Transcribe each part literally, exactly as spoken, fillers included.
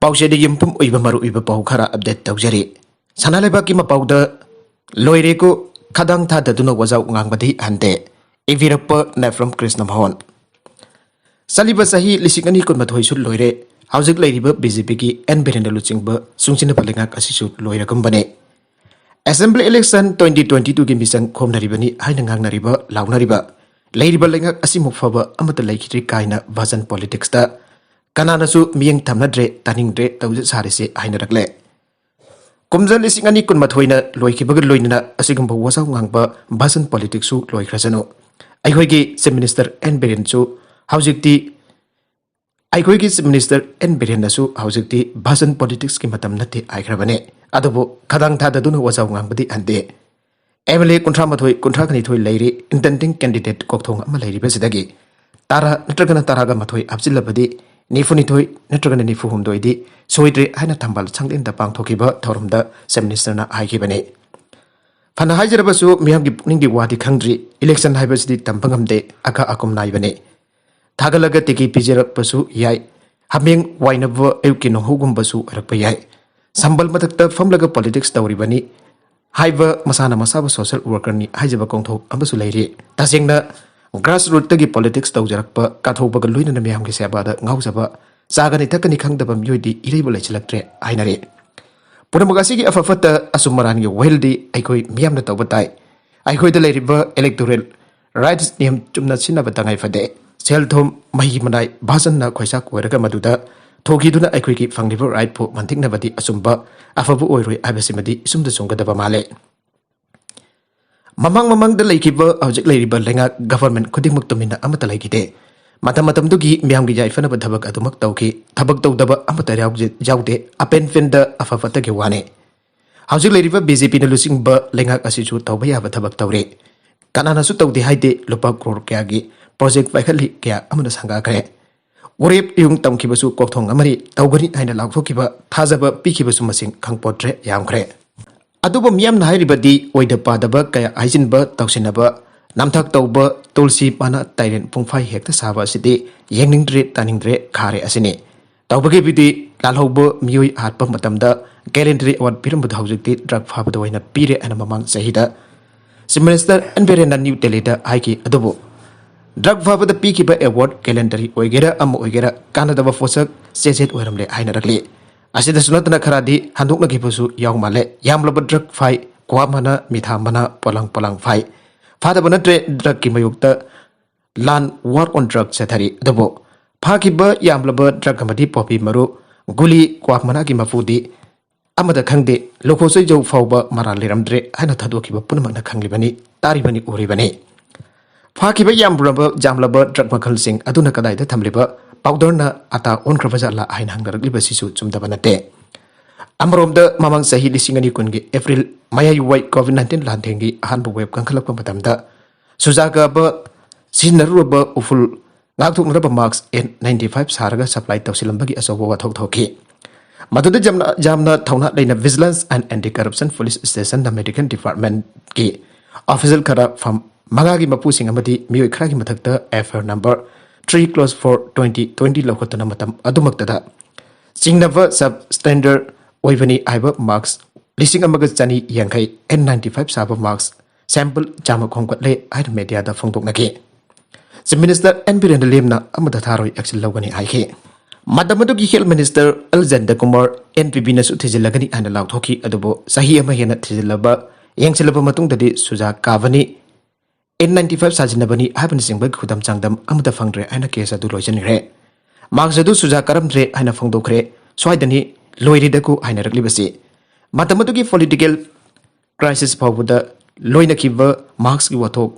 ꯄꯥꯎꯆꯦꯗ ꯌꯨꯝꯐꯝ ꯑꯣꯏꯕ ꯃꯔꯨ ꯑꯣꯏꯕ ꯄꯥꯎ ꯈꯔ ꯑꯞꯗꯦꯠ ꯇꯧꯖꯔꯤ꯫ ꯁꯅꯥ ꯂꯩꯕꯥꯛꯀꯤ ꯃꯄꯥꯎꯗ ꯂꯣꯏꯔꯦꯀꯣ, ꯈꯗꯥꯡ ꯊꯥꯗꯗꯨꯅ ꯋꯥꯖꯥꯎ ꯉꯥꯡꯕꯗꯤ ꯍꯟꯗꯦ꯫ ꯏꯕꯤꯔꯛꯄ ꯅꯦꯐ꯭ꯔꯝ ꯀ꯭ꯔꯤꯁꯅ ꯃꯣꯍꯟ꯫ ꯆꯠꯂꯤꯕ ꯆꯍꯤ ꯂꯤꯁꯤꯡ ꯑꯅꯤ ꯀꯨꯟꯃꯥꯊꯣꯏꯁꯨ ꯂꯣꯏꯔꯦ꯫ ꯍꯧꯖꯤꯛ ꯂꯩꯔꯤꯕ ꯕꯤ ꯖꯦ ꯄꯤꯒꯤ ꯑꯦꯟ ꯕꯤꯔꯦꯟꯅ ꯂꯨꯆꯤꯡꯕ ꯁꯨꯡꯁꯤꯟꯅꯕ ꯂꯩꯉꯥꯛ ꯑꯁꯤꯁꯨ ꯂꯣꯏꯔꯒꯨꯝꯕꯅꯤ꯫ ꯑꯦꯁꯦꯝꯕ꯭ꯂꯤ ꯏꯂꯦꯛꯁꯟ ꯇ꯭ꯋꯦꯟꯇꯤ ꯇ꯭ꯋꯦꯟꯇꯤ ꯇꯨꯒꯤ ꯃꯤꯆꯪ ꯈꯣꯝꯅꯔꯤꯕꯅꯤ ꯍꯥꯏꯅ ꯉꯥꯡꯅꯔꯤꯕ, ꯂꯥꯎꯅꯔꯤꯕ, ꯂꯩꯔꯤꯕ ꯂꯩꯉꯥꯛ ꯑꯁꯤꯃꯨꯛ ꯐꯕ ꯑꯃꯠꯇ ꯂꯩꯈꯤꯗ꯭ꯔꯤ ꯀꯥꯏꯅ ꯚꯥꯖꯟ ꯄꯣꯂꯤꯇꯤꯛꯁꯇ ꯀꯅꯥꯅꯁꯨ ꯃꯤꯠꯌꯦꯡ ꯊꯝꯅꯗ꯭ꯔꯦ, ꯇꯥꯅꯤꯡꯗ꯭ꯔꯦ, ꯇꯧꯖ ꯁꯥꯔꯤꯁꯦ ꯍꯥꯏꯅꯔꯛꯂꯦ꯫ ꯀꯨꯝꯖꯥ ꯂꯤꯁꯤꯡ ꯑꯅꯤ ꯀꯨꯟꯃꯥꯊꯣꯏꯅ ꯂꯣꯏꯈꯤꯕꯒ ꯂꯣꯏꯅꯅ ꯑꯁꯤꯒꯨꯝꯕ ꯋꯥꯖꯥꯎ ꯉꯥꯡꯕ ꯚꯥꯖꯟ ꯄꯣꯂꯤꯇꯤꯛꯁꯁꯨ ꯂꯣꯏꯈ꯭ꯔꯁꯅꯨ꯫ ꯑꯩꯈꯣꯏꯒꯤ ꯆꯤꯐ ꯃꯤꯅꯤꯁꯇꯔ ꯑꯦꯟ ꯕꯤꯔꯦꯟꯁꯨ ꯍꯧꯖꯤꯛꯇꯤ ꯑꯩꯈꯣꯏꯒꯤ ꯆꯤꯐ ꯃꯤꯅꯤꯁꯇꯔ ꯑꯦꯟ ꯕꯤꯔꯦꯟꯅꯁꯨ ꯍꯧꯖꯤꯛꯇꯤ ꯚꯥꯖꯟ ꯄꯣꯂꯤꯇꯤꯛꯁꯀꯤ ꯃꯇꯝ ꯅꯠꯇꯦ ꯍꯥꯏꯈ꯭ꯔꯕꯅꯦ꯫ ꯑꯗꯨꯕꯨ ꯈꯗꯥꯡ ꯊꯥꯗꯗꯨꯅ ꯋꯥꯖꯥꯎ ꯉꯥꯡꯕꯗꯤ ꯍꯟꯗꯦ꯫ ꯑꯦꯝ ꯑꯦꯜ ꯑꯦ ꯀꯨꯟꯊ꯭ꯔꯥ ꯃꯥꯊꯣꯏ, ꯀꯨꯟꯊ꯭ꯔꯥ ꯅꯤꯊꯣꯏ ꯂꯩꯔꯤ, ꯏꯟꯇꯦꯟꯗꯤꯡ ꯀꯦꯟꯗꯤꯗꯦꯠ ꯀꯣꯛꯊꯣꯡ ꯑꯃ ꯂꯩꯔꯤꯕꯁꯤꯗꯒꯤ ꯇꯔꯥ ꯅꯠꯇ꯭ꯔꯒꯅ ꯇꯔꯥꯒ ꯃꯥꯊꯣꯏ ꯍꯥꯞꯆꯤꯜꯂꯕꯗꯤ ꯅꯤꯐꯨ ꯅꯤꯊꯣꯏ ꯅꯠꯇ꯭ꯔꯒꯅ ꯅꯤꯐꯨ ꯍꯨꯝꯗꯣꯏꯗꯤ ꯁꯣꯏꯗ꯭ꯔꯦ ꯍꯥꯏꯅ ꯊꯝꯕꯥꯜ ꯁꯪꯂꯦꯟꯗ ꯄꯥꯡꯊꯣꯛꯈꯤꯕ ꯊꯧꯔꯝꯗ ꯆꯤꯐ ꯃꯤꯅꯤꯁꯇꯔꯅ ꯍꯥꯏꯈꯤꯕꯅꯤ꯫ ꯐꯅ ꯍꯥꯏꯖꯔꯕꯁꯨ ꯃꯤꯌꯥꯝꯒꯤ ꯄꯨꯛꯅꯤꯡꯒꯤ ꯋꯥꯗꯤ ꯈꯪꯗ꯭ꯔꯤ꯫ ꯏꯂꯦꯛꯁꯟ ꯍꯥꯏꯕꯁꯤꯗꯤ ꯇꯝꯕ ꯉꯝꯗꯦ, ꯑꯀꯥ ꯑꯀꯨꯝ ꯅꯥꯏꯕꯅꯤ꯫ ꯊꯥꯒꯠꯂꯒ ꯇꯤꯀꯤ ꯄꯤꯖꯔꯛꯄꯁꯨ ꯌꯥꯏ, ꯍꯥꯃꯦꯡ ꯋꯥꯏꯅꯕ ꯑꯌꯨꯛꯀꯤ ꯅꯣꯡꯍꯧꯒꯨꯝꯕꯁꯨ ꯑꯣꯏꯔꯛꯄ ꯌꯥꯏ꯫ ꯁꯝꯕꯜ ꯃꯊꯛꯇ ꯐꯝꯂꯒ ꯄꯣꯂꯤꯇꯤꯛꯁ ꯇꯧꯔꯤꯕꯅꯤ ꯍꯥꯏꯕ ꯃꯁꯥꯅ ꯃꯁꯥꯕꯨ ꯁꯣꯁꯦꯜ ꯋꯥꯔꯀꯔꯅꯤ ꯍꯥꯏꯖꯕ ꯀꯣꯡꯊꯣꯛ ꯑꯃꯁꯨ ꯂꯩꯔꯤ꯫ ꯇꯁꯦꯡꯅ ꯒ꯭ꯔꯥꯁ ꯔꯨꯠꯇꯒꯤ ꯄꯣꯂꯤꯇꯤꯛꯁ ꯇꯧꯖꯔꯛꯄ, ꯀꯠꯊꯣꯛꯄꯒ ꯂꯣꯏꯅꯅ ꯃꯤꯌꯥꯝꯒꯤ ꯁꯦꯕꯥꯗ ꯉꯥꯎꯖꯕ, ꯆꯥꯒꯅꯤ ꯊꯛꯀꯅꯤ ꯈꯪꯗꯕ ꯃꯤꯑꯣꯏꯗꯤ ꯏꯔꯩꯕꯨ ꯂꯩꯁꯤꯜꯂꯛꯇ꯭ꯔꯦ ꯍꯥꯏꯅꯔꯤ꯫ ꯄꯨꯝꯅꯃꯛ ꯑꯁꯤꯒꯤ ꯑꯐ ꯐꯠꯇ, ꯑꯆꯨꯝ ꯑꯔꯥꯟꯒꯤ ꯋꯥꯌꯦꯜꯗꯤ ꯑꯩꯈꯣꯏ ꯃꯤꯌꯥꯝꯅ ꯇꯧꯕ ꯇꯥꯏ꯫ ꯑꯩꯈꯣꯏꯗ ꯂꯩꯔꯤꯕ ꯏꯂꯦꯛꯇꯣꯔꯦꯜ ꯔꯥꯏꯠꯁ ꯅꯤꯌꯝ ꯆꯨꯝꯅ ꯁꯤꯖꯤꯟꯅꯕ ꯇꯉꯥꯏ ꯐꯗꯦ꯫ ꯁꯦꯜ ꯊꯨꯝ, ꯃꯍꯤ ꯃꯅꯥꯏ, ꯚꯥꯖꯟꯅ ꯈꯣꯏꯆꯥꯛ ꯀꯣꯏꯔꯒ ꯃꯗꯨꯗ ꯊꯣꯛꯈꯤꯗꯨꯅ ꯑꯩꯈꯣꯏꯒꯤ ꯐꯪꯂꯤꯕ ꯔꯥꯏꯠꯄꯨ ꯃꯟꯊꯤꯛꯅꯕꯗꯤ ꯑꯆꯨꯝꯕ, ꯑꯐꯕ ꯑꯣꯏꯔꯣꯏ ꯍꯥꯏꯕꯁꯤꯃꯗꯤ ꯏꯆꯨꯝꯗ ꯆꯨꯝꯒꯗꯕ ꯃꯥꯜꯂꯦ꯫ ꯃꯃꯥꯡ ꯃꯃꯥꯡꯗ ꯂꯩꯈꯤꯕ, ꯍꯧꯖꯤꯛ ꯂꯩꯔꯤꯕ ꯂꯩꯉꯥꯛ ꯒꯚꯔꯟꯃꯦꯟꯠ ꯈꯨꯗꯤꯡꯃꯛ ꯇꯨꯃꯤꯟꯅ ꯑꯃꯠꯇ ꯂꯩꯈꯤꯗꯦ꯫ ꯃꯇꯝ ꯃꯇꯝꯗꯨꯒꯤ ꯃꯤꯌꯥꯝꯒꯤ ꯌꯥꯏꯐꯅꯕ ꯊꯕꯛ ꯑꯗꯨꯃꯛ ꯇꯧꯈꯤ꯫ ꯊꯕꯛ ꯇꯧꯗꯕ ꯑꯃꯠꯇ ꯌꯥꯎꯖ-, ꯌꯥꯎꯗꯦ꯫ ꯑꯄꯦꯟ ꯄꯦꯟꯗ ꯑꯐ ꯐꯠꯇꯒꯤ ꯋꯥꯅꯤ꯫ ꯍꯧꯖꯤꯛ ꯂꯩꯔꯤꯕ ꯕꯤ ꯖꯦ ꯄꯤꯅ ꯂꯨꯆꯤꯡꯕ ꯂꯩꯉꯥꯛ ꯑꯁꯤꯁꯨ ꯇꯧꯕ ꯌꯥꯕ ꯊꯕꯛ ꯇꯧꯔꯦ꯫ ꯀꯅꯥꯅꯁꯨ ꯇꯧꯗꯦ ꯍꯥꯏꯗꯦ꯫ ꯂꯨꯄꯥ ꯀ꯭ꯔꯣꯔ ꯀꯌꯥꯒꯤ ꯄ꯭ꯔꯣꯖꯦꯛ ꯄꯥꯏꯈꯠꯂꯤ, ꯀꯌꯥ ꯑꯃꯅ ꯁꯪꯒꯥꯈ꯭ꯔꯦ꯫ ꯋꯥꯔꯦꯞ ꯏꯌꯨꯡ ꯇꯝꯈꯤꯕꯁꯨ ꯀꯣꯛꯊꯣꯡ ꯑꯃꯅꯤ, ꯇꯧꯒꯅꯤ ꯍꯥꯏꯅ ꯂꯥꯎꯊꯣꯛꯈꯤꯕ, ꯊꯥꯖꯕ ꯄꯤꯈꯤꯕꯁꯨ ꯃꯁꯤꯡ ꯈꯪꯄꯣꯠꯇ꯭ꯔꯦ, ꯌꯥꯝꯈ꯭ꯔꯦ꯫ ꯑꯗꯨꯕꯨ ꯃꯤꯌꯥꯝꯅ ꯍꯥꯏꯔꯤꯕꯗꯤ ꯑꯣꯏꯗ ꯄꯥꯗꯕ ꯀꯌꯥ ꯍꯥꯏꯖꯤꯟꯕ, ꯇꯧꯁꯤꯟꯅꯕ, ꯅꯝꯊꯥꯛ ꯇꯧꯕ, ꯇꯨꯜꯁꯤ ꯄꯥꯅ ꯇꯥꯏꯔꯦꯟ ꯄꯨꯡꯐꯥꯏ ꯍꯦꯛꯇ ꯁꯥꯕ ꯑꯁꯤꯗꯤ ꯌꯦꯡꯅꯤꯡꯗ꯭ꯔꯦ, ꯇꯥꯅꯤꯡꯗ꯭ꯔꯦ, ꯈꯥꯔꯦ ꯑꯁꯤꯅꯤ꯫ ꯇꯧꯕꯒꯤꯕꯨꯗꯤ ꯂꯥꯜꯍꯧꯕ ꯃꯤꯑꯣꯏ ꯍꯥꯠꯄ ꯃꯇꯝꯗ ꯀꯦꯂꯦꯟꯗꯔꯤ ꯑꯦꯋꯥꯔꯗ ꯄꯤꯔꯝꯕꯗꯣ ꯍꯧꯖꯤꯛꯇꯤ ꯗ꯭ꯔꯒ ꯐꯥꯕꯗ ꯑꯣꯏꯅ ꯄꯤꯔꯦ ꯍꯥꯏꯅ ꯃꯃꯥꯡ ꯆꯍꯤꯗ ꯆꯤꯐ ꯃꯤꯅꯤꯁꯇꯔ ꯑꯦꯟ ꯕꯤꯔꯦꯟꯅ ꯅ꯭ꯌꯨ ꯗꯦꯜꯂꯤꯗ ꯍꯥꯏꯈꯤ꯫ ꯑꯗꯨꯕꯨ ꯗ꯭ꯔꯒ ꯐꯥꯕꯗ ꯄꯤꯈꯤꯕ ꯑꯦꯋꯥꯔꯗ ꯀꯦꯂꯦꯟꯗꯔꯤ ꯑꯣꯏꯒꯦꯔꯥ ꯑꯃ ꯑꯣꯏꯒꯦꯔꯥ ꯀꯥꯟꯅꯗꯕ ꯄꯣꯠꯁꯛ ꯆꯦꯠ ꯆꯦꯠ ꯑꯣꯏꯔꯝꯂꯦ ꯍꯥꯏꯅꯔꯛꯂꯤ꯫ ꯑꯁꯤꯗꯁꯨ ꯅꯠꯇꯅ ꯈꯔꯗꯤ ꯍꯟꯗꯣꯛꯅꯈꯤꯕꯁꯨ ꯌꯥꯎ ꯃꯥꯜꯂꯦ꯫ ꯌꯥꯝꯂꯕ ꯗ꯭ꯔꯒ ꯐꯥꯏ, ꯀ꯭ꯋꯥ ꯃꯅꯥ, ꯃꯤꯊꯥ ꯃꯅꯥ, ꯄꯣꯂꯥꯡ ꯄꯣꯂꯥꯡ ꯐꯥꯏ꯫ ꯐꯥꯗꯕ ꯅꯠꯇ꯭ꯔꯦ ꯗ꯭ꯔꯒꯀꯤ ꯃꯥꯌꯣꯛꯇ ꯂꯥꯟ, ꯋꯥꯔ ꯑꯣꯟ ꯗ꯭ꯔꯒ ꯆꯠꯊꯔꯤ꯫ ꯑꯗꯨꯕꯨ ꯐꯥꯈꯤꯕ ꯌꯥꯝꯂꯕ ꯗ꯭ꯔꯒ ꯑꯃꯗꯤ ꯄꯣꯄꯤ ꯃꯔꯨ, ꯒꯨꯂꯤ, ꯀ꯭ꯋꯥꯛ ꯃꯅꯥꯒꯤ ꯃꯄꯨꯗꯤ ꯑꯃꯗ ꯈꯪꯗꯦ, ꯂꯨꯈꯣ ꯆꯩꯖꯧ ꯐꯥꯎꯕ ꯃꯔꯥꯜ ꯂꯩꯔꯝꯗ꯭ꯔꯦ ꯍꯥꯏꯅ ꯊꯥꯗꯣꯛꯈꯤꯕ ꯄꯨꯝꯅꯃꯛꯅ ꯈꯪꯂꯤꯕꯅꯤ, ꯇꯥꯔꯤꯕꯅꯤ, ꯎꯔꯤꯕꯅꯤ꯫ ꯐꯥꯈꯤꯕ ꯌꯥꯝꯂꯕ, ꯌꯥꯝꯂꯕ ꯗ꯭ꯔꯒ ꯃꯈꯜꯁꯤꯡ ꯑꯗꯨꯅ ꯀꯗꯥꯏꯗ ꯊꯝꯂꯤꯕ ꯄꯥꯎꯗꯔꯅ ꯑꯇꯥ ꯑꯣꯟꯈ꯭ꯔꯕ ꯖꯥꯠꯂꯥ ꯍꯥꯏꯅ ꯍꯪꯅꯔꯛꯂꯤꯕꯁꯤꯁꯨ ꯆꯨꯝꯗꯕ ꯅꯠꯇꯦ꯫ ꯑꯃꯔꯣꯝꯗ ꯃꯃꯥꯡ ꯆꯍꯤ ꯂꯤꯁꯤꯡ ꯑꯅꯤ ꯀꯨꯟꯒꯤ ꯑꯦꯄ꯭ꯔꯤꯜ ꯃꯌꯥꯏ ꯋꯥꯏ ꯀꯣꯚꯤꯗ ꯅꯥꯏꯟꯇꯤꯟ ꯂꯥꯟꯊꯦꯡꯒꯤ ꯑꯍꯥꯟꯕ ꯋꯦꯕ ꯀꯟꯈꯠꯂꯛꯄ ꯃꯇꯝꯗ ꯁꯨꯖꯥ ꯀꯥꯕ ꯁꯤꯖꯤꯟꯅꯔꯨꯔꯕ ꯎꯐꯨꯜ ꯉꯥꯛꯊꯣꯛꯅꯅꯕ ꯃꯥꯛꯁ ꯑꯦꯟ ꯅꯥꯏꯟꯇꯤ ꯐꯥꯏꯚ ꯁꯥꯔꯒ ꯁꯄ꯭ꯂꯥꯏ ꯇꯧꯁꯤꯜꯂꯝꯕꯒꯤ ꯑꯆꯧꯕ ꯋꯥꯊꯣꯛ ꯊꯣꯛꯈꯤ꯫ ꯃꯗꯨꯗ ꯌꯥꯝꯅ, ꯌꯥꯝꯅ ꯊꯧꯅꯥ ꯂꯩꯅ Vigilance and Anti Corruption Police Stationꯅ medical departmentꯀꯤ official ꯈꯔ ꯐꯝ ꯃꯉꯥꯒꯤ ꯃꯄꯨꯁꯤꯡ ꯑꯃꯗꯤ ꯃꯤꯑꯣꯏ ꯈꯔꯒꯤ ꯃꯊꯛꯇ F I R number three clause four twenty twenty ꯂꯧꯈꯠꯇꯨꯅ ꯃꯇꯝ ꯑꯗꯨꯃꯛꯇꯗ ꯆꯤꯡꯅꯕ substandard ꯑꯣꯏꯕꯅꯤ ꯍꯥꯏꯕ ꯃꯥꯛꯁ ꯂꯤꯁꯤꯡ ꯑꯃꯒ ꯆꯅꯤ ꯌꯥꯡꯈꯩ ꯑꯦꯟ ꯅꯥꯏꯟꯇꯤ ꯐꯥꯏꯚ ꯁꯥꯕ ꯃꯥꯛꯁ sample ꯆꯥꯝꯃ ꯈꯣꯝꯒꯠꯂꯦ ꯍꯥꯏꯅ ꯃꯦꯗꯤꯌꯥꯗ ꯐꯣꯡꯗꯣꯛꯅꯈꯤ꯫ ꯆꯤꯐ ꯃꯤꯅꯤꯁꯇꯔ ꯑꯦꯟ ꯕꯤꯔꯦꯟꯅ ꯂꯦꯝꯅ ꯑꯃꯗ ꯊꯥꯔꯣꯏ, action ꯂꯧꯒꯅꯤ ꯍꯥꯏꯈꯤ꯫ ꯃꯇꯝ ꯑꯗꯨꯒꯤ health minister L Jayantakumar, N P ꯕꯤꯅꯁꯨ ꯊꯤꯖꯤꯜꯂꯒꯅꯤ ꯍꯥꯏꯅ ꯂꯥꯎꯊꯣꯛꯈꯤ꯫ ꯑꯗꯨꯕꯨ ꯆꯍꯤ ꯑꯃ ꯍꯦꯟꯅ ꯊꯤꯖꯤꯜꯂꯕ, ꯌꯦꯡꯁꯤꯜꯂꯕ ꯃꯇꯨꯡꯗꯗꯤ ꯁꯨꯖꯥ ꯀꯥꯕꯅꯤ, ꯑꯦꯟ ꯅꯥꯏꯟꯇꯤ ꯐꯥꯏꯚ ꯁꯥꯖꯤꯟꯅꯕꯅꯤ ꯍꯥꯏꯕꯅꯆꯤꯡꯕꯒꯤ ꯈꯨꯗꯝ ꯆꯥꯡꯗꯝ ꯑꯃꯠꯇ ꯐꯪꯗ꯭ꯔꯦ ꯍꯥꯏꯅ ꯀꯦꯁ ꯑꯗꯨ ꯂꯣꯏꯁꯤꯟꯈ꯭ꯔꯦ꯫ ꯃꯥꯛꯁ ꯑꯗꯨ ꯁꯨꯖꯥ ꯀꯥꯔꯝꯗ꯭ꯔꯦ ꯍꯥꯏꯅ ꯐꯣꯡꯗꯣꯛꯈ꯭ꯔꯦ꯫ ꯁ꯭ꯋꯥꯏꯗꯅꯤ ꯂꯣꯏꯔꯦꯗꯀꯣ ꯍꯥꯏꯅꯔꯛꯂꯤꯕꯁꯤ꯫ ꯃꯇꯝ ꯑꯗꯨꯒꯤ ꯄꯣꯂꯤꯇꯤꯀꯦꯜ ꯀ꯭ꯔꯥꯏꯁꯤꯁ ꯐꯥꯎꯕꯗ ꯂꯣꯏꯅꯈꯤꯕ ꯃꯥꯛꯁꯀꯤ ꯋꯥꯊꯣꯛ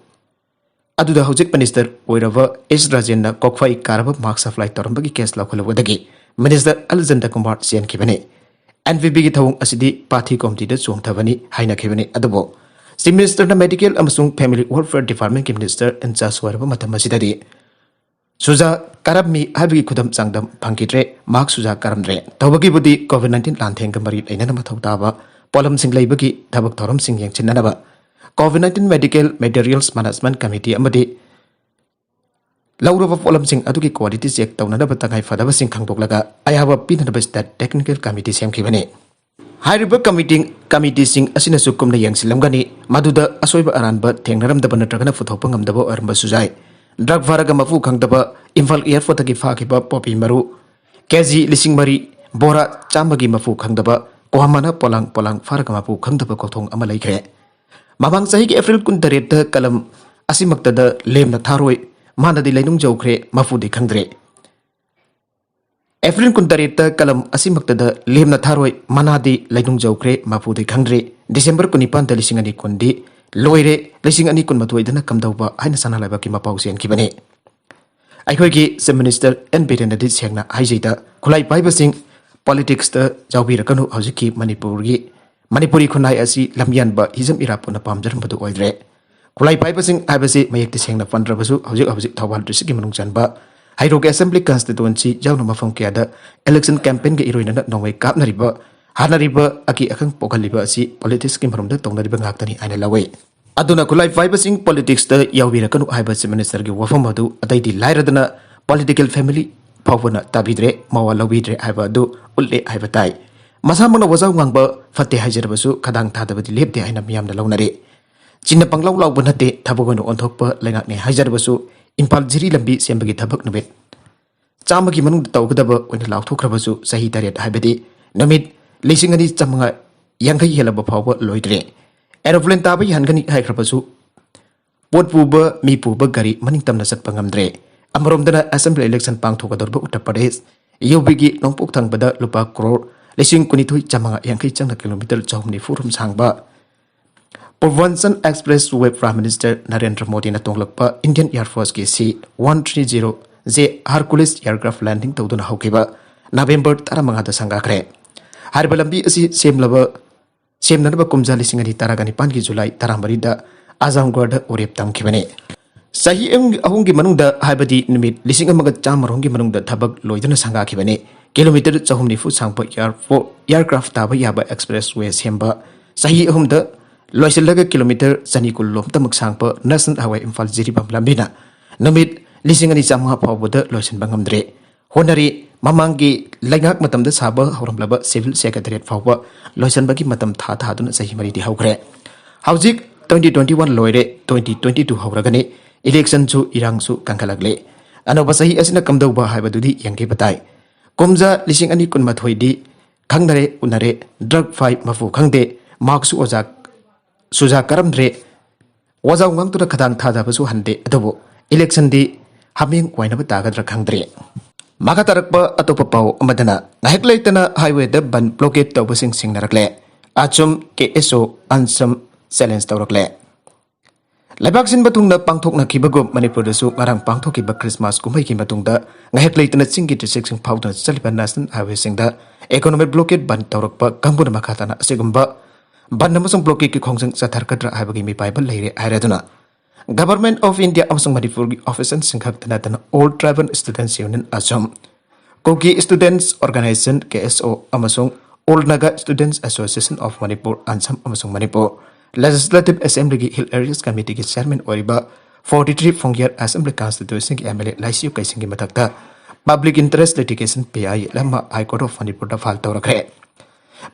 ꯑꯗꯨꯗ ꯍꯧꯖꯤꯛ ꯃꯤꯅꯤꯁꯇꯔ ꯑꯣꯏꯔꯕ ꯑꯦꯁ ꯔꯥꯖꯦꯟꯅ ꯀꯣꯛꯐꯥꯏ ꯀꯥꯔꯕ ꯃꯥꯛꯁ ꯁꯄ꯭ꯂꯥꯏ ꯇꯧꯔꯝꯕꯒꯤ ꯀꯦꯁ ꯂꯧꯈꯠꯂꯨꯕꯗꯒꯤ ꯃꯤꯅꯤꯁꯇꯔ ꯑꯦꯜ ꯖꯟꯗꯀꯨꯃꯥꯔ ꯆꯦꯟꯈꯤꯕꯅꯤ꯫ ꯑꯦꯟ ꯄꯤ ꯕꯤꯒꯤ ꯊꯧꯑꯣꯡ ꯑꯁꯤꯗꯤ ꯄꯥꯊꯤ ꯀꯣꯝꯇꯤꯗ ꯆꯣꯡꯊꯕꯅꯤ ꯍꯥꯏꯅꯈꯤꯕꯅꯤ꯫ ꯑꯗꯨꯕꯨ ꯆꯤꯐ ꯃꯤꯅꯤꯁꯇꯔꯅ ꯃꯦꯗꯤꯀꯦꯜ ꯑꯃꯁꯨꯡ ꯐꯦꯃꯤꯂꯤ ꯋꯦꯜꯐꯤꯌꯔ ꯗꯤꯄꯥꯔꯠꯃꯦꯟꯠꯀꯤ ꯃꯤꯅꯤꯁꯇꯔ ꯏꯟꯆꯥꯔꯖ ꯑꯣꯏꯔꯕ ꯃꯇꯝ ꯑꯁꯤꯗꯗꯤ ꯁꯨꯖꯥ ꯀꯥꯔꯝꯃꯤ ꯍꯥꯏꯕꯒꯤ ꯈꯨꯗꯝ ꯆꯥꯡꯗꯝ ꯐꯪꯈꯤꯗ꯭ꯔꯦ꯫ ꯃꯍꯥꯛ ꯁꯨꯖꯥ ꯀꯥꯔꯝꯗ꯭ꯔꯦ꯫ ꯇꯧꯕꯒꯤꯕꯨꯗꯤ ꯀꯣꯚꯤꯗ ꯅꯥꯏꯟꯇꯤꯟ ꯂꯥꯟꯊꯦꯡꯒ ꯃꯔꯤ ꯂꯩꯅꯅ ꯃꯊꯧ ꯇꯥꯕ ꯄꯣꯠꯂꯝꯁꯤꯡ ꯂꯩꯕꯒꯤ ꯊꯕꯛ ꯊꯧꯔꯝꯁꯤꯡ ꯌꯦꯡꯁꯤꯟꯅꯅꯕ covid nineteen medical materials management committee ꯑꯃꯗꯤ ꯂꯧꯔꯕ ꯄꯣꯠꯂꯝꯁꯤꯡ ꯑꯗꯨꯒꯤ quality check ꯇꯧꯅꯅꯕ ꯇꯉꯥꯏ ꯐꯗꯕꯁꯤꯡ ꯈꯪꯗꯣꯛꯂꯒ ꯑꯌꯥꯕ ꯄꯤꯅꯅꯕ state technical committee ꯁꯦꯝꯈꯤꯕꯅꯤ꯫ ꯍꯥꯏꯔꯤꯕ committee, committeeꯁꯤꯡ ꯑꯁꯤꯅꯁꯨ ꯀꯨꯞꯅ ꯌꯦꯡꯁꯤꯜꯂꯝꯒꯅꯤ, ꯃꯗꯨꯗ ꯑꯁꯣꯏꯕ ꯑꯔꯥꯟꯕ ꯊꯦꯡꯅꯔꯝꯗꯕ ꯅꯠꯇ꯭ꯔꯒꯅ ꯄꯨꯊꯣꯛꯄ ꯉꯝꯗꯕ ꯑꯣꯏꯔꯝꯕꯁꯨ ꯌꯥꯏ꯫ Drug ꯐꯥꯔꯒ ꯃꯄꯨ ꯈꯪꯗꯕ ꯏꯝꯐꯥꯜ airportꯇꯒꯤ ꯐꯥꯈꯤꯕ ꯄꯣꯄꯤ ꯃꯔꯨ ꯀꯦꯖꯤ ꯂꯤꯁꯤꯡ ꯃꯔꯤ, ꯕꯣꯔꯥ ꯆꯥꯝꯃꯒꯤ ꯃꯄꯨ ꯈꯪꯗꯕ ꯀꯣꯍꯥꯃꯥꯅ ꯄꯣꯂꯥꯡ ꯄꯣꯂꯥꯡ ꯐꯥꯔꯒ ꯃꯄꯨ ꯈꯪꯗꯕ ꯀꯣꯛꯊꯣꯡ ꯑꯃ ꯂꯩꯈ꯭ꯔꯦ꯫ ꯃꯃꯥꯡ ꯆꯍꯤꯒꯤ April ꯀꯨꯟꯇꯔꯦꯠꯇ ꯀꯂꯝ ꯑꯁꯤꯃꯛꯇꯗ ꯂꯦꯝꯅ ꯊꯥꯔꯣꯏ, ꯃꯥꯅꯗꯤ ꯂꯩꯅꯨꯡ ꯌꯧꯈ꯭ꯔꯦ, ꯃꯄꯨꯗꯤ ꯈꯪꯗ꯭ꯔꯦ꯫ April ꯀꯨꯟꯇꯔꯦꯠꯇ ꯀꯂꯝ ꯑꯁꯤꯃꯛꯇꯗ ꯂꯦꯝꯅ ꯊꯥꯔꯣꯏ, ꯃꯅꯥꯗꯤ ꯂꯩꯅꯨꯡ ꯌꯧꯈ꯭ꯔꯦ, ꯃꯄꯨꯗꯤ ꯈꯪꯗ꯭ꯔꯦ꯫ December ꯀꯨꯟꯅꯤꯄꯥꯟꯗ ꯂꯤꯁꯤꯡ ꯑꯅꯤ ꯀꯨꯟꯗꯤ ꯂꯣꯏꯔꯦ, ꯂꯤꯁꯤꯡ ꯑꯅꯤ ꯀꯨꯟꯃꯥꯊꯣꯏꯗꯅ ꯀꯝꯗꯧꯕ ꯍꯥꯏꯅ ꯁꯅꯥ ꯂꯩꯕꯥꯛꯀꯤ ꯃꯄꯥꯎ ꯆꯦꯟꯈꯤꯕꯅꯤ꯫ ꯑꯩꯈꯣꯏꯒꯤ Chief Minister ꯑꯦꯟ ꯕꯤꯔꯦꯟꯅꯗꯤ ꯁꯦꯡꯅ ꯍꯥꯏꯖꯩꯗ, ꯈꯨꯠꯂꯥꯏ ꯄꯥꯏꯕꯁꯤꯡ politicsꯇ ꯌꯥꯎꯕꯤꯔꯛꯀꯅꯨ꯫ ꯍꯧꯖꯤꯛꯀꯤ ꯃꯅꯤꯄꯨꯔꯒꯤ, ꯃꯅꯤꯄꯨꯔꯤ ꯈꯨꯟꯅꯥꯏ ꯑꯁꯤ ꯂꯝꯌꯥꯟꯕ ꯍꯤꯖꯝ ꯏꯔꯥꯕꯣꯠꯅ ꯄꯥꯝꯖꯔꯝꯕꯗꯨ ꯑꯣꯏꯗ꯭ꯔꯦ꯫ ꯈꯨꯠꯂꯥꯏ ꯄꯥꯏꯕꯁꯤꯡ ꯍꯥꯏꯕꯁꯤ ꯃꯌꯦꯛꯇꯤ ꯁꯦꯡꯅ ꯄꯟꯗ꯭ꯔꯕꯁꯨ, ꯍꯧꯖꯤꯛ ꯍꯧꯖꯤꯛ ꯊꯧꯕꯥꯜ districtꯀꯤ ꯃꯅꯨꯡ ꯆꯟꯕ ꯍꯩꯔꯣꯛꯀꯤ Assembly constituency ꯌꯥꯎꯅ ꯃꯐꯝ ꯀꯌꯥꯗ election campaignꯒ ꯏꯔꯣꯏꯅꯅ ꯅꯣꯡꯃꯩ ꯀꯥꯞꯅꯔꯤꯕ, ꯍꯥꯠꯅꯔꯤꯕ, ꯑꯀꯤ ꯑꯈꯪ ꯄꯣꯛꯍꯜꯂꯤꯕ ꯑꯁꯤ politicsꯀꯤ ꯃꯔꯨꯝꯗ ꯇꯧꯅꯔꯤꯕ ꯉꯥꯛꯇꯅꯤ ꯍꯥꯏꯅ ꯂꯧꯏ꯫ ꯑꯗꯨꯅ ꯈꯨꯠꯂꯥꯏ ꯄꯥꯏꯕꯁꯤꯡ politicsꯇ ꯌꯥꯎꯕꯤꯔꯛꯀꯅꯨ ꯍꯥꯏꯕ Chief Ministerꯒꯤ ꯋꯥꯐꯝ ꯑꯗꯨ ꯑꯇꯩꯗꯤ ꯂꯥꯏꯔꯗꯅ political family ꯐꯥꯎꯕꯅ ꯇꯥꯕꯤꯗ꯭ꯔꯦ, ꯃꯋꯥ ꯂꯧꯕꯤꯗ꯭ꯔꯦ ꯍꯥꯏꯕ ꯑꯗꯨ ꯎꯠꯂꯦ ꯍꯥꯏꯕ ꯇꯥꯏ꯫ ꯃꯁꯥꯃꯛꯅ ꯋꯥꯖꯥꯎ ꯉꯥꯡꯕ ꯐꯠꯇꯦ ꯍꯥꯏꯖꯔꯕꯁꯨ, ꯈꯗꯥꯡ ꯊꯥꯗꯕꯗꯤ ꯂꯦꯞꯇꯦ ꯍꯥꯏꯅ ꯃꯤꯌꯥꯝꯅ ꯂꯧꯅꯔꯤ꯫ ꯆꯤꯟꯅ ꯄꯪꯂꯥꯎ ꯂꯥꯎꯕ ꯅꯠꯇꯦ, ꯊꯕꯛ ꯑꯣꯏꯅ ꯑꯣꯟꯊꯣꯛꯄ ꯂꯩꯉꯥꯛꯅꯤ ꯍꯥꯏꯖꯔꯕꯁꯨ, ꯏꯝꯐꯥꯜ ꯖꯤꯔꯤ ꯂꯝꯕꯤ ꯁꯦꯝꯕꯒꯤ ꯊꯕꯛ ꯅꯨꯃꯤꯠ ꯆꯥꯝꯃꯒꯤ ꯃꯅꯨꯡꯗ ꯇꯧꯒꯗꯕ ꯑꯣꯏꯅ ꯂꯥꯎꯊꯣꯛꯈ꯭ꯔꯕꯁꯨ, ꯆꯍꯤ ꯇꯔꯦꯠ ꯍꯥꯏꯕꯗꯤ ꯅꯨꯃꯤꯠ ꯂꯤꯁꯤꯡ ꯑꯅꯤ ꯆꯥꯝꯃꯉꯥ ꯌꯥꯡꯈꯩ ꯍꯦꯜꯂꯕ ꯐꯥꯎꯕ ꯂꯣꯏꯗ꯭ꯔꯦ꯫ Aeroplane ꯇꯥꯕ ꯌꯥꯍꯟꯒꯅꯤ ꯍꯥꯏꯈ꯭ꯔꯕꯁꯨ, ꯄꯣꯠ ꯄꯨꯕ, ꯃꯤ ꯄꯨꯕ ꯒꯥꯔꯤ ꯃꯅꯤꯡ ꯇꯝꯅ ꯆꯠꯄ ꯉꯝꯗ꯭ꯔꯦ꯫ ꯑꯃꯔꯣꯝꯗꯅ Assembly election ꯄꯥꯡꯊꯣꯛꯀꯗꯧꯔꯤꯕ ꯎꯠꯇꯔ ꯄ꯭ꯔꯗꯦꯁ, ꯌꯨ ꯄꯤꯒꯤ ꯅꯣꯡꯄꯣꯛ ꯊꯪꯕꯗ ꯂꯨꯄꯥ ꯀ꯭ꯔꯣꯔ ꯂꯤꯁꯤꯡ ꯀꯨꯟꯅꯤꯊꯣꯏ ꯆꯥꯝꯃꯉꯥ ꯌꯥꯡꯈꯩ ꯆꯪꯅ ꯀꯤꯂꯣꯃꯤꯇꯔ ꯆꯍꯨꯝ ꯅꯤꯐꯨ ꯔꯣꯝ ꯁꯥꯡꯕ Purvanchal Expressway Prime Minister Narendra ꯃꯣꯗꯤꯅ ꯇꯣꯡꯂꯛꯄ Indian Air Forceꯀꯤ C one three zero J Hercules aircraft landing ꯇꯧꯗꯨꯅ ꯍꯧꯈꯤꯕ November ꯇꯔꯥꯃꯉꯥꯗ ꯁꯪꯒꯥꯈ꯭ꯔꯦ꯫ ꯍꯥꯏꯔꯤꯕ ꯂꯝꯕꯤ ꯑꯁꯤ ꯁꯦꯝꯂꯕ, ꯁꯦꯝꯅꯅꯕ ꯀꯨꯝꯖꯥ ꯂꯤꯁꯤꯡ ꯑꯅꯤ ꯇꯔꯥꯒ ꯅꯤꯄꯥꯟꯒꯤ July ꯇꯔꯥꯃꯔꯤꯗ ꯑꯖꯝꯒꯔꯗ ꯋꯥꯔꯦꯞ ꯇꯝꯈꯤꯕꯅꯤ꯫ ꯆꯍꯤ ꯑꯍꯨꯝ, ꯑꯍꯨꯝꯒꯤ ꯃꯅꯨꯡꯗ, ꯍꯥꯏꯕꯗꯤ ꯅꯨꯃꯤꯠ ꯂꯤꯁꯤꯡ ꯑꯃꯒ ꯆꯥꯝꯃꯔꯣꯝꯒꯤ ꯃꯅꯨꯡꯗ ꯊꯕꯛ ꯂꯣꯏꯗꯨꯅ ꯁꯪꯒꯥꯈꯤꯕꯅꯤ꯫ ꯀꯤꯂꯣꯃꯤꯇꯔ ꯆꯍꯨꯝ ꯅꯤꯐꯨ ꯁꯥꯡꯕ airport, aircraft ꯇꯥꯕ ꯌꯥꯕ expressway ꯁꯦꯝꯕ, ꯆꯍꯤ ꯑꯍꯨꯝꯗ ꯂꯣꯏꯁꯤꯜꯂꯒ ꯀꯤꯂꯣꯃꯤꯇꯔ ꯆꯅꯤ ꯀꯨꯟ ꯂꯣꯝꯇꯃꯛ ꯁꯥꯡꯕ National Highway ꯏꯝꯐꯥꯜ ꯖꯤꯔꯤꯕꯥꯝ ꯂꯝꯕꯤꯅ ꯅꯨꯃꯤꯠ ꯂꯤꯁꯤꯡ ꯑꯅꯤ ꯆꯥꯝꯃꯉꯥ ꯐꯥꯎꯕꯗ ꯂꯣꯏꯁꯤꯟꯕ ꯉꯝꯗ꯭ꯔꯦ꯫ ꯍꯣꯠꯅꯔꯤ꯫ ꯃꯃꯥꯡꯒꯤ ꯂꯩꯉꯥꯛ ꯃꯇꯝꯗ ꯁꯥꯕ ꯍꯧꯔꯝꯂꯕ civil secretariat ꯐꯥꯎꯕ ꯂꯣꯏꯁꯤꯟꯕꯒꯤ ꯃꯇꯝ ꯊꯥ ꯊꯥꯗꯨꯅ ꯆꯍꯤ ꯃꯔꯤꯗꯤ ꯍꯧꯈ꯭ꯔꯦ꯫ ꯍꯧꯖꯤꯛ twenty twenty one ꯂꯣꯏꯔꯦ, twenty twenty two ꯍꯧꯔꯒꯅꯤ꯫ Election ꯁꯨ, ꯏꯔꯥꯡꯁꯨ ꯀꯟꯈꯠꯂꯛꯂꯦ꯫ ꯑꯅꯧꯕ ꯆꯍꯤ ꯑꯁꯤꯅ ꯀꯝꯗꯧꯕ ꯍꯥꯏꯕꯗꯨꯗꯤ ꯌꯦꯡꯒꯦꯕ ꯇꯥꯏ꯫ ꯀꯨꯝꯖꯥ ꯂꯤꯁꯤꯡ ꯑꯅꯤ ꯀꯨꯟꯃꯥꯊꯣꯏꯗꯤ ꯈꯪꯅꯔꯦ, ꯎꯅꯔꯦ, drug fight ꯃꯄꯨ ꯈꯪꯗꯦ, mark ꯁꯨ ꯑꯣꯖꯥ ꯁꯨꯖꯥ ꯀꯔꯝꯗ꯭ꯔꯦ, ꯋꯥꯖꯥꯎ ꯉꯥꯡꯗꯨꯅ ꯈꯗꯥꯡ ꯊꯥꯗꯕꯁꯨ ꯍꯟꯗꯦ꯫ ꯑꯗꯨꯕꯨ election ꯗꯤ ꯍꯥꯃꯦꯡ ꯋꯥꯏꯅꯕ ꯇꯥꯒꯗ꯭ꯔꯥ ꯈꯪꯗ꯭ꯔꯦ꯫ ꯃꯈꯥ ꯇꯥꯔꯛꯄ ꯑꯇꯣꯞꯄ ꯄꯥꯎ ꯑꯃꯗꯅ, ꯉꯥꯏꯍꯥꯛ ꯂꯩꯇꯅ highway ꯗ ꯕꯟ blockade ꯇꯧꯕꯁꯤꯡ ꯁꯤꯡꯅꯔꯛꯂꯦ꯫ ꯑꯆꯨꯝ, ꯀꯦ ꯑꯦꯁ ꯑꯣ, ꯑꯟꯁꯝ challenge ꯇꯧꯔꯛꯂꯦ꯫ ꯂꯩꯕꯥꯛ ꯁꯤꯟꯕ ꯊꯨꯡꯅ ꯄꯥꯡꯊꯣꯛꯅꯈꯤꯕꯒꯨꯝ, ꯃꯅꯤꯄꯨꯔꯗꯁꯨ ꯉꯔꯥꯡ ꯄꯥꯡꯊꯣꯛꯈꯤꯕ Christmas ꯀꯨꯝꯍꯩꯒꯤ ꯃꯇꯨꯡꯗ ꯉꯥꯏꯍꯥꯛ ꯂꯩꯇꯅ ꯆꯤꯡꯒꯤ district ꯁꯤꯡ ꯐꯥꯎꯗꯨꯅ ꯆꯠꯂꯤꯕ national highway ꯁꯤꯡꯗ economic blockade ꯕꯟ ꯇꯧꯔꯛꯄ ꯀꯥꯡꯕꯨꯅ ꯃꯈꯥ ꯇꯥꯅ ꯑꯁꯤꯒꯨꯝꯕ ꯕꯟ ꯑꯃꯁꯨꯡ blockade ꯀꯤ ꯈꯣꯡꯖꯪ ꯆꯠꯊꯔꯛꯀꯗ꯭ꯔꯥ ꯍꯥꯏꯕꯒꯤ ꯃꯤꯄꯥꯏꯕ ꯂꯩꯔꯦ ꯍꯥꯏꯔꯗꯨꯅ, Government of India ꯑꯃꯁꯨꯡ ꯃꯅꯤꯄꯨꯔꯒꯤ official ꯁꯤꯡ ꯈꯛꯇ ꯅꯠꯇꯅ All Tribal Students Union, ꯑꯁꯣꯝ, Kuki Students Organisation, ꯀꯦ ꯑꯦꯁ ꯑꯣ, ꯑꯃꯁꯨꯡ All Naga Students Association of Manipur, ꯑꯟꯁꯝ, ꯑꯃꯁꯨꯡ ꯃꯅꯤꯄꯨꯔ Legislative Assembly ꯒꯤ Hill Areas Committee ꯒꯤ chairman ꯑꯣꯏꯔꯤꯕ forty three ꯐꯣꯡꯌꯔ Assembly Constituency ꯒꯤ ꯑꯦꯝ ꯑꯦꯜ ꯑꯦ ꯂꯥꯏꯁꯤꯌꯨ ꯀꯩꯁꯤꯡꯒꯤ ꯃꯊꯛꯇ public interest litigation, P I L, ꯑꯃ High Court of ꯃꯅꯤꯄꯨꯔꯗ file ꯇꯧꯔꯛꯈ꯭ꯔꯦ꯫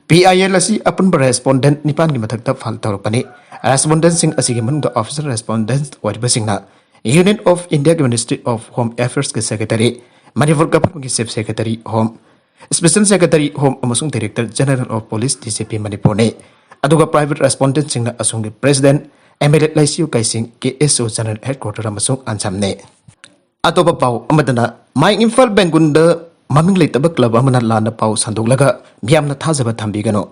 ꯄꯤ ꯑꯥꯏ ꯑꯦꯜ ꯑꯁꯤ ꯑꯄꯨꯟꯕ respondent ꯅꯤꯄꯥꯟꯒꯤ ꯃꯊꯛꯇ file ꯇꯧꯔꯛꯄꯅꯤ꯫ Respondent ꯁꯤꯡ ꯑꯁꯤꯒꯤ ꯃꯅꯨꯡꯗ official respondent ꯑꯣꯏꯔꯤꯕꯁꯤꯡꯅ Union of India ꯒꯤ Ministry of Home Affairs ꯀꯤ Secretary, ꯃꯅꯤꯄꯨꯔ Government ꯀꯤ Chief Secretary Home, Special Secretary Home ꯑꯃꯁꯨꯡ Director General of Police, D G P ꯃꯅꯤꯄꯨꯔꯅꯤ꯫ ꯑꯗꯨꯒ private respondent ꯁꯤꯡꯅ ꯑꯁꯣꯝꯒꯤ President, ꯑꯦꯝ ꯑꯦꯜ ꯑꯦ ꯂꯥꯏꯁꯤꯌꯨ ꯀꯩꯁꯤꯡ, K S O General Headquarter ꯑꯃꯁꯨꯡ ꯑꯟꯁꯝꯅꯤ꯫ ꯑꯇꯣꯞꯄ ꯄꯥꯎ ꯑꯃꯗꯅ, ꯃꯥꯏ ꯏꯝꯐꯥꯜ ꯕꯦꯡꯒꯨꯟꯗ ꯃꯃꯤꯡ ꯂꯩꯇꯕ club ꯑꯃꯅ ꯂꯥꯟꯅ ꯄꯥꯎ ꯁꯟꯗꯣꯛꯂꯒ ꯃꯤꯌꯥꯝꯅ ꯊꯥꯖꯕ ꯊꯝꯕꯤꯒꯅꯨ꯫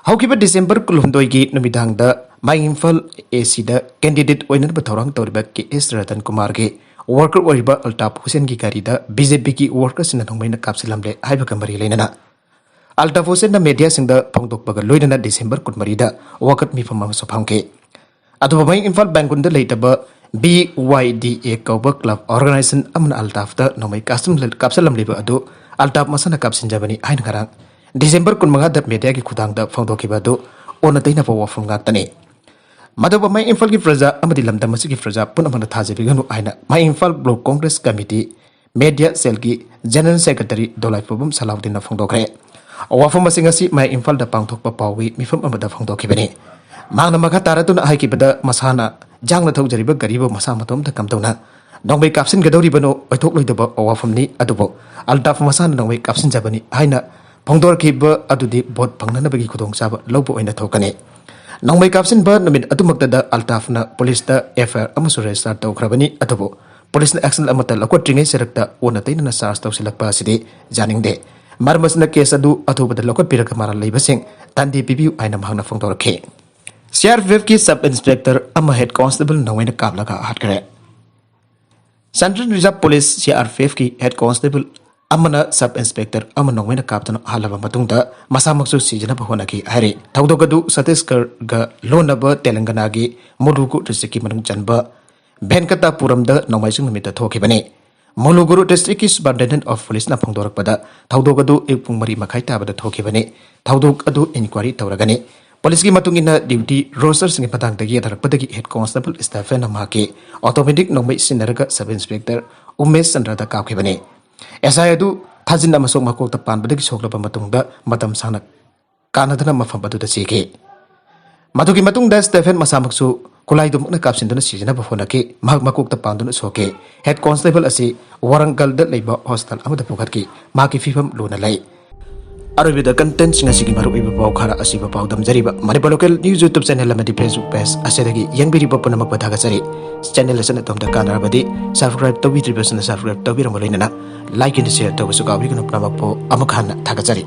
ꯍꯧꯈꯤꯕ December ꯀꯨꯟꯍꯨꯝꯗꯣꯏꯒꯤ ꯅꯨꯃꯤꯗꯥꯡꯗ ꯃꯥꯏ ꯏꯝꯐꯥꯜ ꯑꯦ ꯁꯤꯗ candidate ꯑꯣꯏꯅꯅꯕ ꯊꯧꯔꯥꯡ ꯇꯧꯔꯤꯕ ꯀꯦ ꯑꯦꯁ ꯔꯇꯟ ꯀꯨꯃꯥꯔꯒꯤ worker ꯑꯣꯏꯔꯤꯕ ꯑꯜꯇꯥꯐ ꯍꯨꯁꯦꯟꯒꯤ ꯒꯥꯔꯤꯗ ꯕꯤ ꯖꯦ ꯄꯤꯒꯤ worker ꯁꯤꯡꯅ ꯅꯣꯡꯃꯩꯅ ꯀꯥꯞꯁꯤꯜꯂꯝꯂꯦ ꯍꯥꯏꯕꯒ ꯃꯔꯤ ꯂꯩꯅꯅ ꯑꯜꯇꯥꯐ ꯍꯨꯁꯦꯟꯅ media ꯁꯤꯡꯗ ꯐꯣꯡꯗꯣꯛꯄꯒ ꯂꯣꯏꯅꯅ December ꯀꯨꯟꯃꯔꯤꯗ ꯋꯥꯀꯠ ꯃꯤꯐꯝ ꯑꯃꯁꯨ ꯐꯝꯈꯤ꯫ ꯑꯗꯨꯕꯨ ꯃꯥꯏ ꯏꯝꯐꯥꯜ ꯕꯦꯡꯒꯨꯟꯗ ꯂꯩꯇꯕ ꯕꯤ ꯋꯥꯏ ꯗꯤ ꯑꯦ ꯀꯧꯕ club organization ꯑꯃꯅ ꯑꯜꯇꯥꯐꯇ ꯅꯣꯡꯃꯩ ꯀꯥꯞꯁꯤꯜ-, ꯀꯥꯞꯁꯤꯜꯂꯝꯂꯤꯕ ꯑꯗꯨ ꯑꯜꯇꯥꯐ ꯃꯁꯥꯅ ꯀꯥꯞꯁꯤꯟꯖꯕꯅꯤ ꯍꯥꯏꯅ ꯉꯔꯥꯡ December ꯀꯨꯟꯃꯉꯥꯗ media ꯒꯤ ꯈꯨꯠꯊꯥꯡꯗ ꯐꯣꯡꯗꯣꯛꯈꯤꯕ ꯑꯗꯨ ꯑꯣꯟꯅ ꯇꯩꯅꯕ ꯋꯥꯐꯝ ꯉꯥꯛꯇꯅꯤ꯫ ꯃꯗꯨꯕꯨ ꯃꯌꯥꯏ ꯏꯝꯐꯥꯜꯒꯤ ꯄ꯭ꯔꯖꯥ ꯑꯃꯗꯤ ꯂꯝꯗꯝ ꯑꯁꯤꯒꯤ ꯄ꯭ꯔꯖꯥ ꯄꯨꯝꯅꯃꯛꯅ ꯊꯥꯖꯕꯤꯒꯅꯨ ꯍꯥꯏꯅ ꯃꯌꯥꯏ Imphal block Congress committee media ꯁꯦꯜꯒꯤ ꯖꯦꯅꯔꯦꯜ ꯁꯦꯀ꯭ꯔꯦꯇꯔꯤ ꯗꯣꯂꯥꯏꯄꯨꯕꯝ ꯁꯂꯥꯎꯗꯤꯟꯅ ꯐꯣꯡꯗꯣꯛꯈ꯭ꯔꯦ꯫ ꯋꯥꯐꯝ ꯑꯁꯤ ꯉꯁꯤ ꯃꯌꯥꯏ ꯏꯝꯐꯥꯜꯗ ꯄꯥꯡꯊꯣꯛꯄ ꯄꯥꯎꯒꯤ ꯃꯤꯐꯝ ꯑꯃꯗ ꯐꯣꯡꯗꯣꯛꯈꯤꯕꯅꯤ꯫ ꯃꯍꯥꯛꯅ ꯃꯈꯥ ꯇꯥꯔꯗꯨꯅ ꯍꯥꯏꯈꯤꯕꯗ, ꯃꯁꯥꯅ ꯌꯥꯡꯅ ꯊꯧꯖꯔꯤꯕ ꯒꯥꯔꯤꯕꯨ ꯃꯁꯥ ꯃꯇꯣꯝꯇ ꯀꯝꯗꯧꯅ ꯅꯣꯡꯃꯩ ꯀꯥꯞꯁꯤꯟꯒꯗꯧꯔꯤꯕꯅꯣ ꯑꯣꯏꯊꯣꯛꯂꯣꯏꯗꯕ ꯋꯥꯐꯝꯅꯤ, ꯑꯗꯨꯕꯨ ꯑꯜꯇꯥꯐ ꯃꯁꯥꯅ ꯅꯣꯡꯃꯩ ꯀꯥꯞꯁꯤꯟꯖꯕꯅꯤ ꯍꯥꯏꯅ ꯐꯣꯡꯗꯣꯔꯛꯈꯤꯕ ꯑꯗꯨꯗꯤ ꯚꯣꯠ ꯐꯪꯅꯅꯕꯒꯤ ꯈꯨꯗꯣꯡꯆꯥꯕ ꯂꯧꯕ ꯑꯣꯏꯅ ꯊꯣꯛꯀꯅꯤ꯫ ꯅꯣꯡꯃꯩ ꯀꯥꯞꯁꯤꯟꯕ ꯅꯨꯃꯤꯠ ꯑꯗꯨꯃꯛꯇꯗ ꯑꯜꯇꯥꯐꯅ ꯄꯨꯂꯤꯁꯇ ꯑꯦꯐ ꯑꯥꯏ ꯑꯥꯔ ꯑꯃꯁꯨ ꯔꯦꯖꯤꯁꯇꯥꯔ ꯇꯧꯈ꯭ꯔꯕꯅꯤ, ꯑꯗꯨꯕꯨ ꯄꯨꯂꯤꯁꯅ ꯑꯦꯛꯁꯟ ꯑꯃꯠꯇ ꯂꯧꯈꯠꯇ꯭ꯔꯤꯉꯩ ꯆꯔꯛꯇ ꯑꯣꯟꯅ ꯇꯩꯅꯅ ꯆꯥꯔꯖ ꯇꯧꯁꯤꯜꯂꯛꯄ ꯑꯁꯤꯗꯤ ꯌꯥꯅꯤꯡꯗꯦ꯫ ꯃꯔꯝ ꯑꯁꯤꯅ ꯀꯦꯁ ꯑꯗꯨ ꯑꯊꯨꯕꯗ ꯂꯧꯈꯠꯄꯤꯔꯒ ꯃꯔꯥꯜ ꯂꯩꯕꯁꯤꯡ ꯇꯥꯟꯗꯤ ꯄꯤꯕꯤꯌꯨ ꯍꯥꯏꯅ ꯃꯍꯥꯛꯅ ꯐꯣꯡꯗꯣꯔꯛꯈꯤ꯫ ꯁꯤ ꯑꯥꯔ ꯄꯤ ꯑꯦꯐꯀꯤ ꯁꯕ ꯏꯟꯁꯄꯦꯛꯇꯔ ꯑꯃ ꯍꯦꯗ ꯀꯣꯟꯁꯇꯦꯕꯜ ꯅꯣꯡꯃꯩꯅ ꯀꯥꯞꯂꯒ ꯍꯥꯠꯈ꯭ꯔꯦ꯫ Central reserve police, C R P ꯑꯦꯐꯀꯤ ꯍꯦꯗ ꯀꯣꯟꯁꯇꯦꯕꯜ ꯑꯃꯅ ꯁꯕ ꯏꯟꯁꯄꯦꯛꯇꯔ ꯑꯃ ꯅꯣꯡꯃꯩꯅ ꯀꯥꯞꯇꯨꯅ ꯍꯥꯠꯂꯕ ꯃꯇꯨꯡꯗ ꯃꯁꯥꯃꯛꯁꯨ ꯁꯤꯖꯅꯕ ꯍꯣꯠꯅꯈꯤ ꯍꯥꯏꯔꯤ꯫ ꯊꯧꯗꯣꯛ ꯑꯗꯨ ꯁꯇꯤꯁꯒꯔꯒ ꯂꯣꯟꯅꯕ ꯇꯦꯂꯪꯒꯅꯥꯒꯤ ꯃꯨꯂꯨꯒꯨ ꯗꯤꯁꯇ꯭ꯔꯤꯛꯀꯤ ꯃꯅꯨꯡ ꯆꯟꯕ ꯚꯦꯟꯀꯇꯥꯄꯨꯔꯝꯗ ꯅꯣꯡꯃꯥꯏꯖꯤꯡ ꯅꯨꯃꯤꯠꯇ ꯊꯣꯛꯈꯤꯕꯅꯤ꯫ ꯃꯨꯂꯨꯒꯨꯔꯨ ꯗꯤꯁꯇ꯭ꯔꯤꯛꯀꯤ ꯁꯨꯄꯔꯤꯟꯇꯦꯟꯗꯦꯟꯠ ꯑꯣꯐ ꯄꯨꯂꯤꯁꯅ ꯐꯣꯡꯗꯣꯔꯛꯄꯗ, ꯊꯧꯗꯣꯛ ꯑꯗꯨ ꯑꯌꯨꯛ ꯄꯨꯡ ꯃꯔꯤ ꯃꯈꯥꯏ ꯇꯥꯕꯗ ꯊꯣꯛꯈꯤꯕꯅꯤ꯫ ꯊꯧꯗꯣꯛ ꯑꯗꯨ ꯏꯟꯀ꯭ꯋꯥꯏꯔꯤ ꯇꯧꯔꯒꯅꯤ꯫ ꯄꯨꯂꯤꯁꯀꯤ ꯃꯇꯨꯡ ꯏꯟꯅ, ꯗ꯭ꯌꯨꯇꯤ ꯔꯣꯁꯇꯔꯁꯤꯡꯒꯤ ꯃꯇꯥꯡꯗ ꯌꯦꯠꯅꯔꯛꯄꯗꯒꯤ ꯍꯦꯗ ꯀꯣꯟꯁꯇꯦꯕꯜ ꯁ꯭ꯇꯦꯐꯦꯟꯅ ꯃꯍꯥꯛꯀꯤ ꯑꯣꯇꯣꯃꯦꯇꯤꯛ ꯅꯣꯡꯃꯩ ꯁꯤꯖꯤꯟꯅꯔꯒ ꯁꯕ ꯏꯟꯁꯄꯦꯛꯇꯔ ꯎꯃꯦꯁ ꯆꯟꯗ꯭ꯔꯗ ꯀꯥꯞꯈꯤꯕꯅꯤ꯫ ꯑꯦꯁ ꯑꯥꯏ ꯑꯗꯨ ꯊꯥꯖꯤꯟ ꯑꯃꯁꯨꯡ ꯃꯀꯣꯛꯇ ꯄꯥꯟꯕꯗꯒꯤ ꯁꯣꯛꯂꯕ ꯃꯇꯨꯡꯗ ꯃꯇꯝ ꯁꯥꯡꯅ ꯀꯥꯟꯅꯗꯅ ꯃꯐꯝ ꯑꯗꯨꯗ ꯁꯤꯈꯤ꯫ ꯃꯗꯨꯒꯤ ꯃꯇꯨꯡꯗ ꯁ꯭ꯇꯦꯐꯦꯟ ꯃꯁꯥꯃꯛꯁꯨ ꯈꯨꯠꯂꯥꯏꯗꯨꯃꯛꯅ ꯀꯥꯞꯁꯤꯟꯗꯨꯅ ꯁꯤꯖꯅꯕ ꯍꯣꯠꯅꯈꯤ꯫ ꯃꯍꯥꯛ ꯃꯀꯣꯛꯇ ꯄꯥꯟꯗꯨꯅ ꯁꯣꯛꯈꯤ꯫ ꯍꯦꯗ ꯀꯣꯟꯁꯇꯦꯕꯜ ꯑꯁꯤ ꯋꯥꯔꯪꯒꯜꯗ ꯂꯩꯕ ꯍꯣꯁꯄꯤꯇꯥꯜ ꯑꯃꯗ ꯄꯨꯈꯠꯈꯤ꯫ ꯃꯍꯥꯛꯀꯤ ꯐꯤꯕꯝ ꯂꯨꯅ ꯂꯩ꯫ ꯑꯔꯣꯏꯕꯗ ꯀꯟꯇꯦꯟꯠꯁꯤꯡ ꯑꯁꯤꯒꯤ ꯃꯔꯨꯑꯣꯏꯕ ꯄꯥꯎ ꯈꯔ ꯑꯁꯤꯕꯨ ꯄꯥꯎꯗꯝꯖꯔꯤꯕ ꯃꯅꯤꯄꯨꯔ ꯂꯣꯀꯦꯜ ꯅ꯭ꯌꯨꯁ ꯌꯨꯇ꯭ꯌꯨꯕ ꯆꯦꯅꯦꯜ ꯑꯃꯗꯤ ꯐꯦꯁꯕꯨꯛ ꯄꯦꯖ ꯑꯁꯤꯗꯒꯤ ꯌꯦꯡꯕꯤꯔꯤꯕ ꯄꯨꯝꯅꯃꯛꯄꯨ ꯊꯥꯒꯠꯆꯔꯤ꯫ ꯆꯦꯅꯦꯜ ꯑꯁꯤꯅ ꯑꯗꯣꯝꯗ ꯀꯥꯟꯅꯔꯕꯗꯤ ꯁꯕꯁꯀ꯭ꯔꯥꯏꯕ ꯇꯧꯕꯤꯗ꯭ꯔꯤꯕꯁꯤꯡꯅ ꯁꯕꯁꯀ꯭ꯔꯥꯏꯕ ꯇꯧꯕꯤꯔꯝꯕ ꯂꯣꯏꯅꯅ ꯂꯥꯏꯛ ꯑꯦꯟ ꯁꯤꯌꯔ ꯇꯧꯕꯁꯨ ꯀꯥꯎꯕꯤꯒꯅꯨ꯫ ꯄꯨꯝꯅꯃꯛꯄꯨ ꯑꯃꯨꯛ ꯍꯟꯅ ꯊꯥꯒꯠꯆꯔꯤ꯫